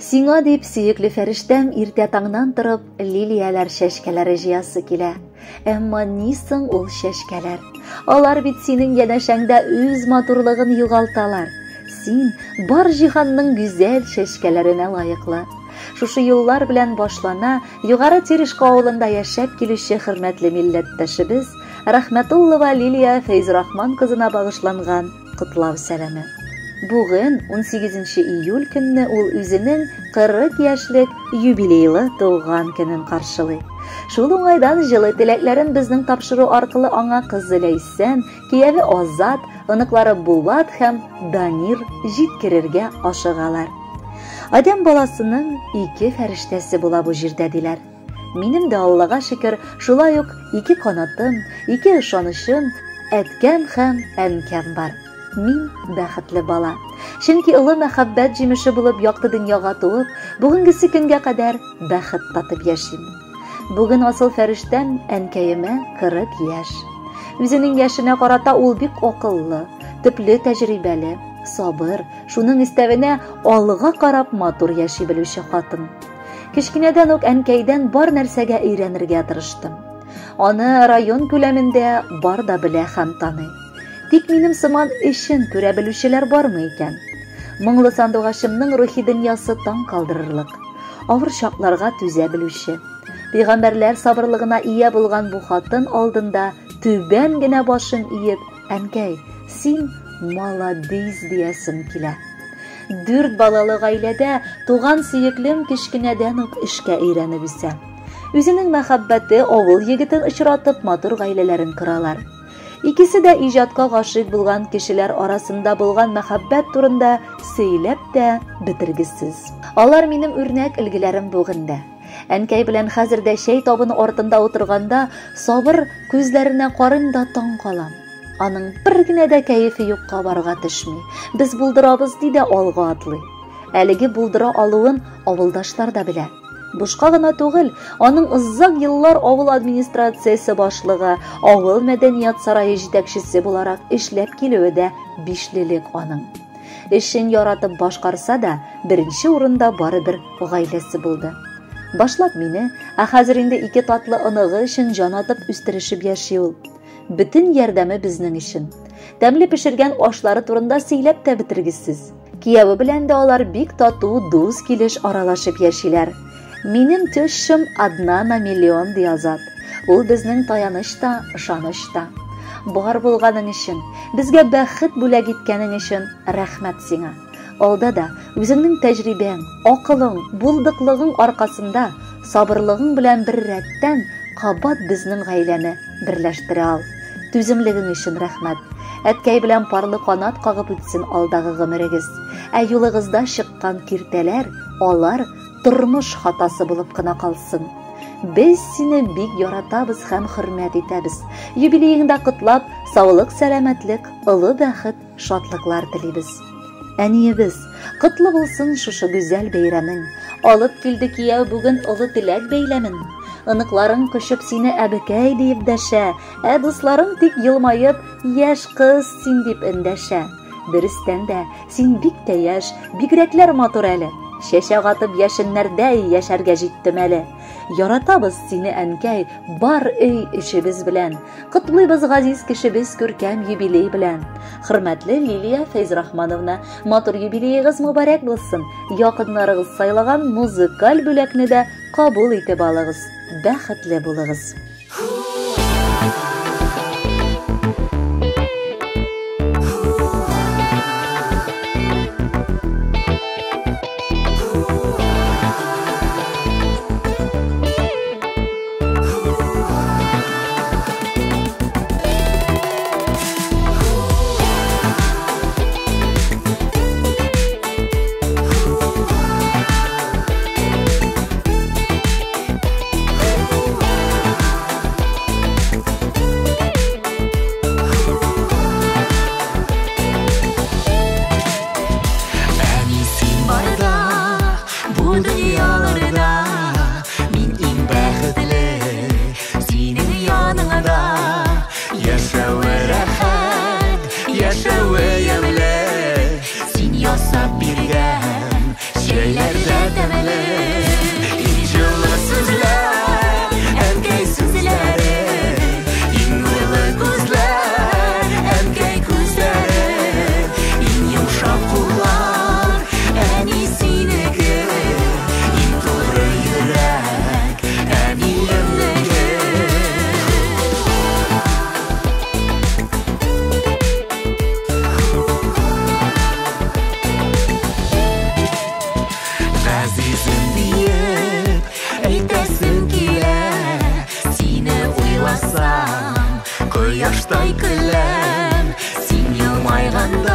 Сиңа дип, сөекле фәрештәм, иртә таңнан торып, лилияләр чәчкәләре җыясы килә. Әмма ни соң ул чәчкәләр? Алар бит синең янәшәңдә үз матурлыгын югалталар. Син бар җиһанның гүзәл чәчкәләренә лаеклы. Шушы юллар белән башлана Югары Терешка авылында яшәп килүче хөрмәтле милләттәшебез Рәхмәтуллова Лилия Фәйзрахман кызына багышланган котлау сәламе. Бүген, 18 июль көнне ул үзенең 40 яшьлек юбилейлы туган көнен каршылый. Шул уңайдан җылы теләкләрен безнең тапшыру аркылы аңа кызы Ләйсән, кияве Азат, оныклары Булат һәм Данир җиткерергә ашыгалар. Адәм баласының ике фәрештәсе була бу җирдә диләр. Минем дә Аллага шөкер, шулай ук ике канатым, ике ышанычым, әткәм һәм әнкәм бар. Мин бәхетле бала. Чөнки олы мәхәббәт җимеше булып якты дөньяга туып, бүгенгесе көнгә кадәр бәхет татып яшим. Бүген асыл фәрештәм әнкәемә 40 яшь. Үзенең яшенә карата ул бик акыллы, төпле тәҗрибәле, сабыр, шуның өстәвенә алга карап матур яши белүче хатын. Кечкенәдән үк әнкәйдән бар нәрсәгә өйрәнергә тырыштым. Аны район күләмендә бар да белә һәм таный. Тик минем сыман эшен күрә белүчеләр бармы икән? Моңлы сандугачымның рухи дөньясы таң калдырырлык. Авыр чакларга түзә белүче. Пәйгамбәрләр сабырлыгына ия булган бу хатын алдында түбән генә башын иеп, әнкәй, син маладис диясем килә. Дүрт балалы гаиләдә туган сөеклем кечкенәдән үк эшкә өйрәнеп үсә. Үзенең мәхәббәте авыл егетен очратып матур гаиләләрен коралар. Икесе дә иҗатка гашыйк булган кешеләр арасында булган мәхәббәт турында сөйләп тә бетергесез. Алар минем үрнәк өлгеләрем бүген дә. Әнкәй белән хәзер дә чәй табыны артында утырганда сабыр күзләренә карыйм да таң калам. Аның бер генә дә кәефе юкка барга төшми. Без булдырабыз ди дә алга атлый. Әлеге булдыра алуын авылдашлар да белә. Бушка гына түгел, аның озак еллар авыл администрациясе башлыгы, авыл мәдәният сарае җитәкчесе буларак эшләп килүе дә бишлелек аның. Эшен яратып башкарса да, беренче урында барыбер гаиләсе булды. Башлап мине, ә хәзер инде ике татлы оныгы өчен җан атып үстерешеп яши ул. Бөтен ярдәме безнең өчен. Тәмле пешергән ашлары турында сөйләп тә бетергесез. Кияве белән дә алар бик тату, дус килеш аралашып яшиләр. Минем тещам одна на миллион, ди Азат. Ул безнең таяныч та, ышаныч та. Бар булганың өчен, безгә бәхет бүләк иткәнең өчен рәхмәт сиңа. Алда да үзеңнең тәҗрибәң, акылың, булдыклыгың аркасында, сабырлыгың белән бер рәттән кабат безнең гаиләне берләштерә ал. Түземлегең өчен рәхмәт. Әткәй белән парлы канат кагып үтсен алдагы гомерегез. Ә юлыгызда чыккан киртәләр, алар тормыш хатасы булып кына калсын. Без сине бик яратабыз һәм хөрмәт итәбез. Юбилееңда котлап, саулык, сәламәтлек, олы бәхет, шатлыклар телибез. Әниебез, котлы булсын шушы гүзәл бәйрәмең. Алып килде кияү бүген олы теләк бәйләмен. Оныкларың кочып сине әбекәй диеп дәшә, ә дусларың тик елмаеп, яшь кыз син дип эндәшә. Дөрестән дә, син бик тә яшь, бигрәкләр матур әле. Чәчәк атып яшеннәрдәй яшәргә җиттем әле. Яратабыз сине, әнкәй, бар өй эчебез белән. Котлыйбыз газиз кешебез күркәм юбилей белән. Хөрмәтле Лилия Фәйзрахмановна, матур юбилеегыз мөбарәк булсын. Якыннарыгыз сайлаган музыкаль бүләкне дә кабул итеп алыгыз. Бәхетле булыгыз. Әни син барда, бу дөньяларда мин иң бәхетле, синең яныңда. Яшәве рәхәт, яшәве ямьле, син ясап биргән чәйләр дә тәмле. Кояштай көләм. Син елмайганда.